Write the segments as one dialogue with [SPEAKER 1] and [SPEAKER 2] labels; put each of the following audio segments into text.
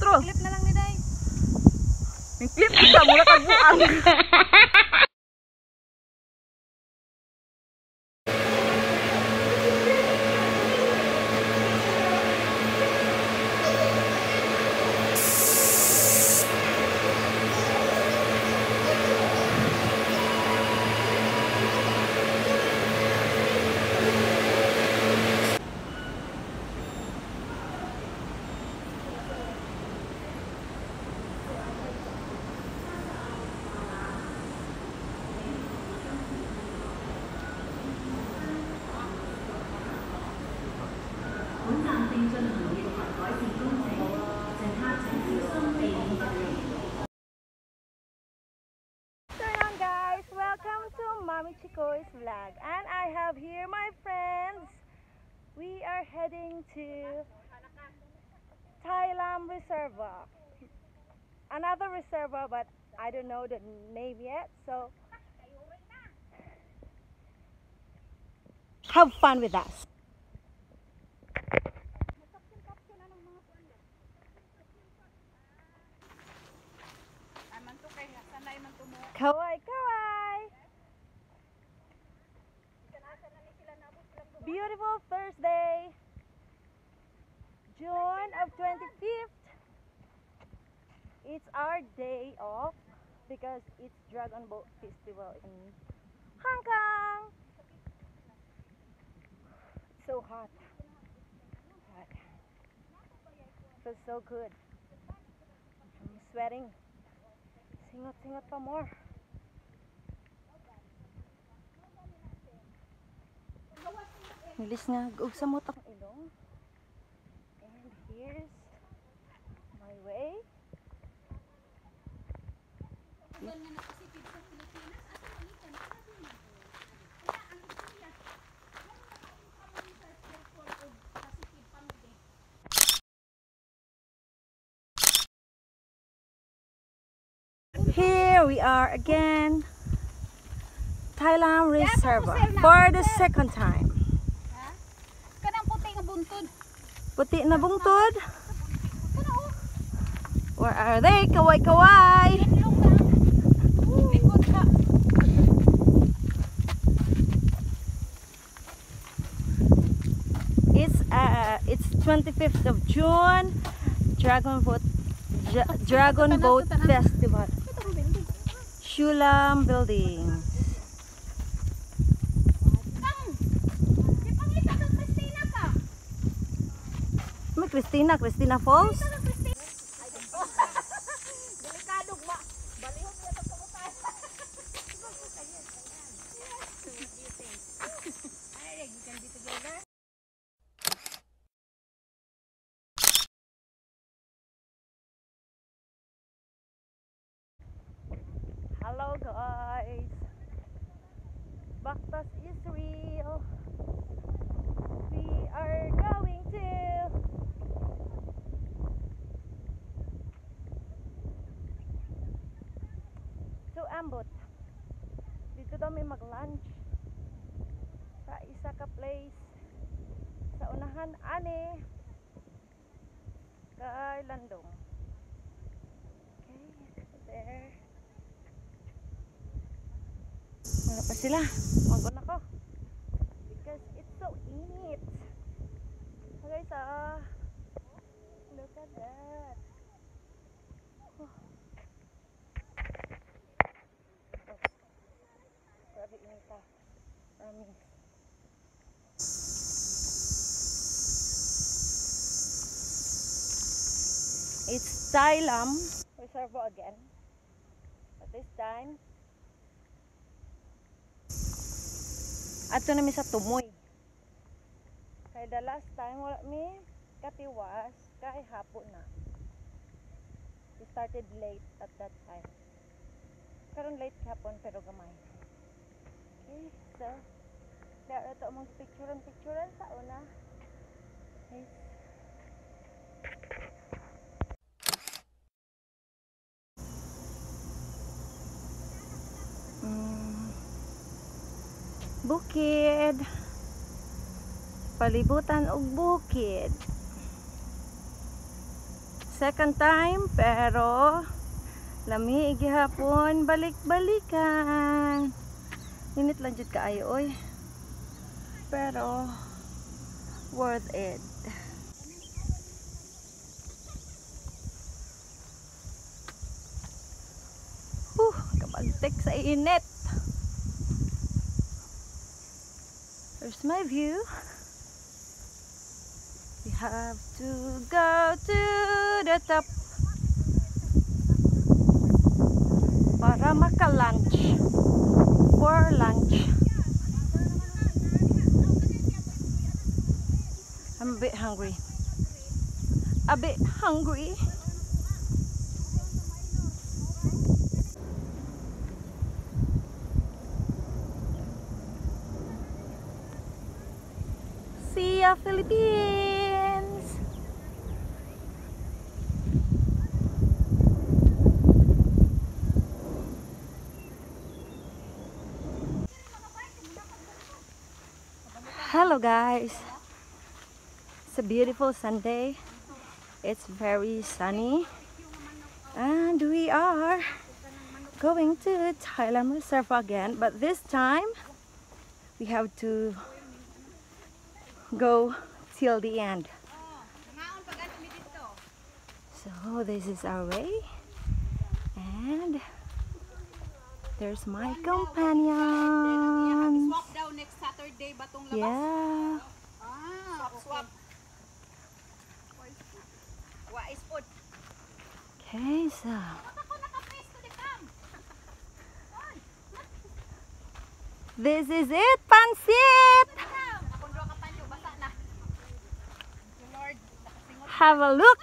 [SPEAKER 1] Outro.
[SPEAKER 2] Clip na lang ni Day.
[SPEAKER 1] Yung clip sa mura kag buang. Turn on, guys! Welcome to Mommy Chikoy's vlog, and I have here my friends. We are heading to Tai Lam Reservoir. Another reservoir, but I don't know the name yet, so have fun with us. Kawai, kawai! Beautiful Thursday, June of 25th. It's our day off because it's Dragon Boat Festival in Hong Kong. It's so hot. Hot. Feels so good. I'm sweating. Singot, singot pa more. Nilis nga, og samot akong ilong. And here's my way. Here we are again, Tai Lam Reservoir for the second time.
[SPEAKER 2] Kanang puti nga buntod.
[SPEAKER 1] Puti na bungtod. Where are they? Kaway kaway.
[SPEAKER 2] Likod ka.
[SPEAKER 1] It's 25th of June, Dragon Boat Festival. Siu Lam Building.
[SPEAKER 2] Ipangita kang Christina ka.
[SPEAKER 1] May Christina, Christina Falls.
[SPEAKER 2] Delikado ma. Balihon niya sa pumutan. Ay, you can be together.
[SPEAKER 1] Hello guys. Baktas is real. We are going to Ambot. Dito daw may mag-lunch sa isa ka place sa unahan ani kay Landong. Okay, there. Wala pa sila. Mag-una ko. Because it's so init. Okay, so look at that. Oh. Oh. Grabe inita. Promise. It's Tai Lam Reservoir again. But this time, adto na mi sa Tumoy. Kay the last time wala mi katiwas kay hapon na. We started late at that time. Karon late hapon pero gamay. Okay, so there ito among picturean sa una. Yes. Bukid. Palibutan og bukid. Second time, pero lami gihapon, balik-balikan. Init lang jud kaayo oy. Pero worth it. Whew, kabagtek sa init. Here's my view. We have to go to the top para maka-lunch. For lunch. I'm a bit hungry. A bit hungry. See ya, Philippines! Hello guys! It's a beautiful Sunday. It's very sunny. And we are going to Tai Lam Reserve again, but this time we have to go till the end. So this is our way, and there's my companions.
[SPEAKER 2] Swap daw next Saturday batong labas.
[SPEAKER 1] Yeah.
[SPEAKER 2] Ah, swap, swap. Wa is food.
[SPEAKER 1] Okay, so
[SPEAKER 2] Ako nakapresto di kam.
[SPEAKER 1] this is it, pansit.
[SPEAKER 2] Akong duha ka panyo basa na. Thank you, Lord. Nakasingot.
[SPEAKER 1] Have a look.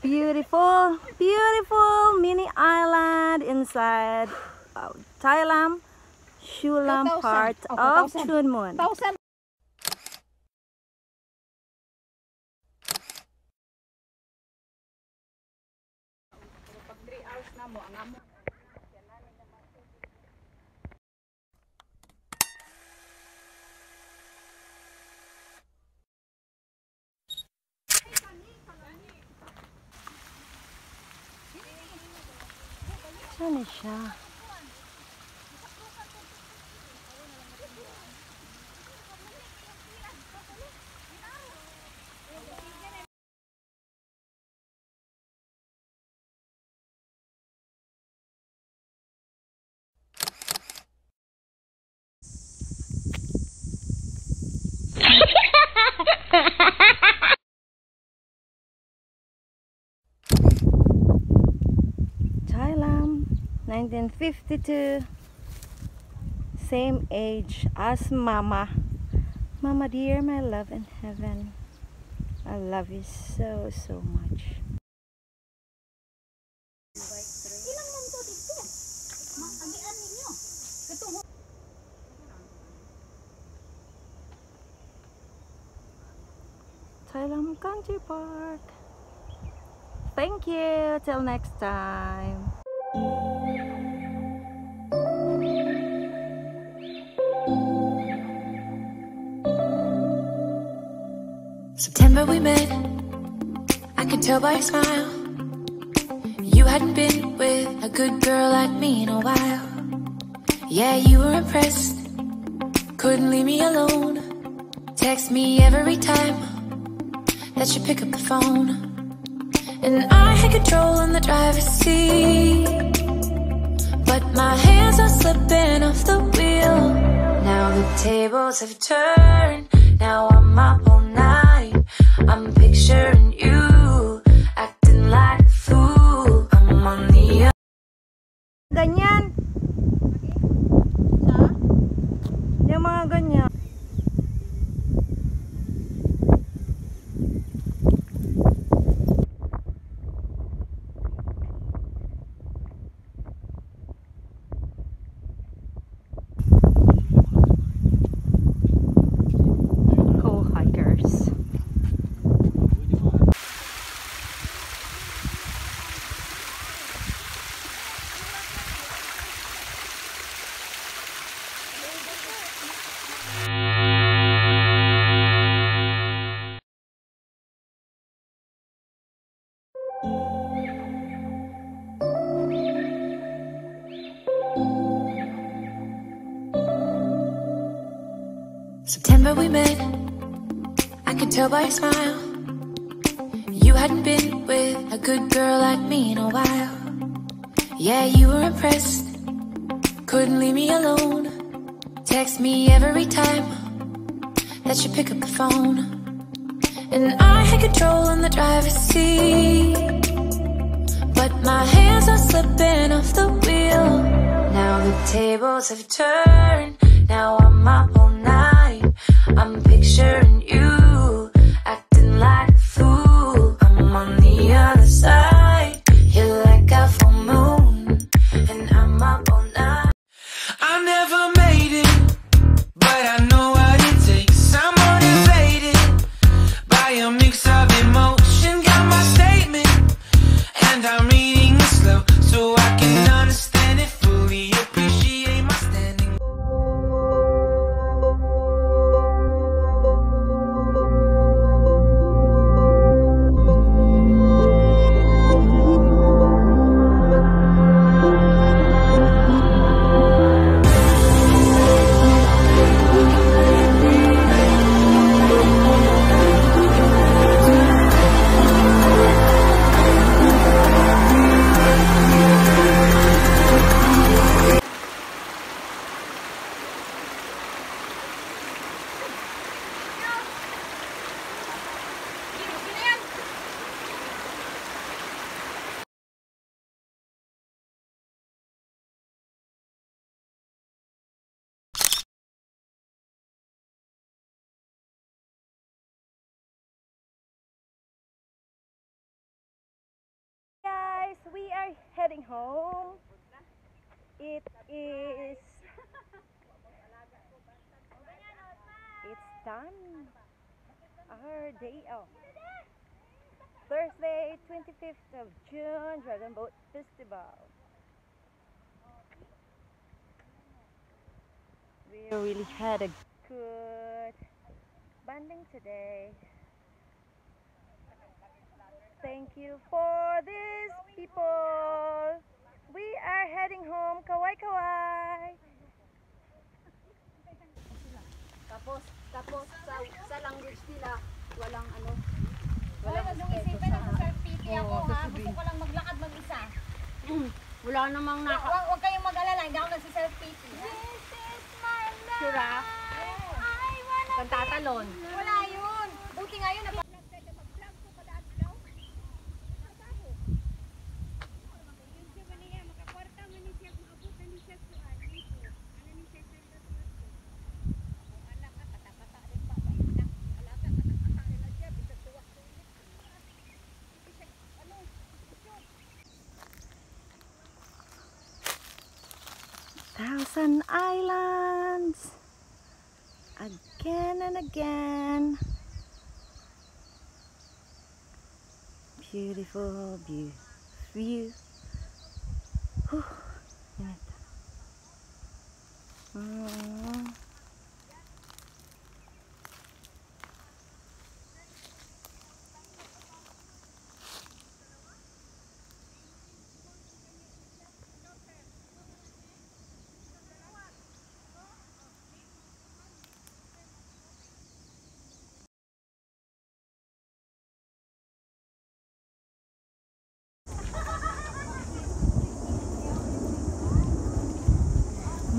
[SPEAKER 1] Beautiful, beautiful mini island inside of Tai Lam, Siu Lam
[SPEAKER 2] 2,000.
[SPEAKER 1] part
[SPEAKER 2] Oh,
[SPEAKER 1] of
[SPEAKER 2] 2,000.
[SPEAKER 1] Tuen Mun.
[SPEAKER 2] 1,000. Pag 3 hours na mo, ang amo.
[SPEAKER 1] Saan na siya? Tai Lam, 1952, same age as Mama. Mama dear, my love in heaven, I love you so, so much.
[SPEAKER 2] Ilang man to dito? Maagian ninyo. Katong
[SPEAKER 1] Tai Lam Country Park. Thank you. Till next time.
[SPEAKER 3] September we met, I could tell by your smile. You hadn't been with a good girl like me in a while. Yeah, you were impressed, couldn't leave me alone. Text me every time that you pick up the phone. And I had control in the driver's seat, but my hands are slipping off the wheel. Now the tables have turned, now I'm up all night. I'm picturing you acting like a fool. I'm on the
[SPEAKER 1] Ganyan.
[SPEAKER 2] Sa?
[SPEAKER 1] Yung mga ganyan. Go hikers.
[SPEAKER 3] September we met. I could tell by your smile. You hadn't been with a good girl like me in a while. Yeah, you were impressed. Couldn't leave me alone. Text me every time that you pick up the phone. And I had control in the driver's seat, but my hands are slipping off the wheel. Now the tables have turned. Now I'm up all night. I'm picturing you acting like a fool. I'm on the other side. You're like a full moon, and I'm up all night.
[SPEAKER 4] I never made it, but I know what it takes. I'm motivated by a mix of emotion. Got my statement, and I'm reading it slow so I can understand it fully. Appreciate my standing.
[SPEAKER 1] Guys, we are heading home. It's done. Our day off. Thursday, 25th of June, Dragon Boat Festival. We really had a good bonding today. Thank you for these people. We are heading home. Kaway kaway.
[SPEAKER 2] Tapos sa language nila, walang ano,
[SPEAKER 5] Hoy,
[SPEAKER 2] walang
[SPEAKER 5] wag mong
[SPEAKER 2] respeto
[SPEAKER 5] isipin
[SPEAKER 2] sa
[SPEAKER 5] na self-pity ako ha. Gusto ko lang maglakad mag-isa.
[SPEAKER 2] Wala namang naka
[SPEAKER 5] Wag kayong mag-alala, hindi ako nagsi-self-pity. This is my life.
[SPEAKER 2] Sure, ah?
[SPEAKER 5] I wanna
[SPEAKER 2] Kang tatalon.
[SPEAKER 5] Wala yun. Buti nga yun.
[SPEAKER 1] Thousand Islands again and again. Beautiful view. Whew. Init.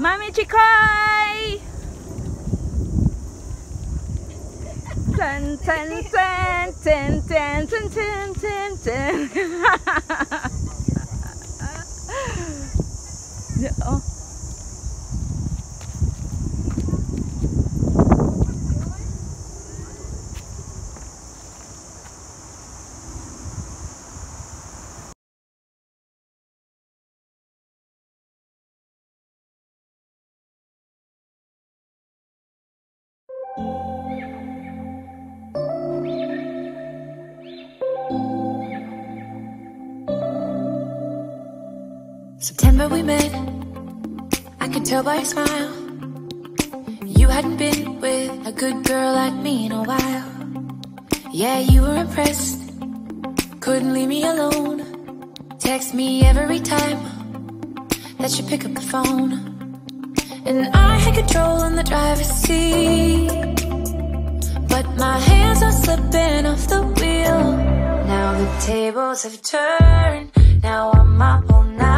[SPEAKER 1] Mami Chikoy! Ten, ten, ten, ten, ten, ten, ten, ten, ten. Yeah, oh.
[SPEAKER 3] September we met. I could tell by your smile. You hadn't been with a good girl like me in a while. Yeah, you were impressed. Couldn't leave me alone. Text me every time that you pick up the phone. And I had control in the driver's seat, but my hands are slipping off the wheel. Now the tables have turned. Now I'm up all night.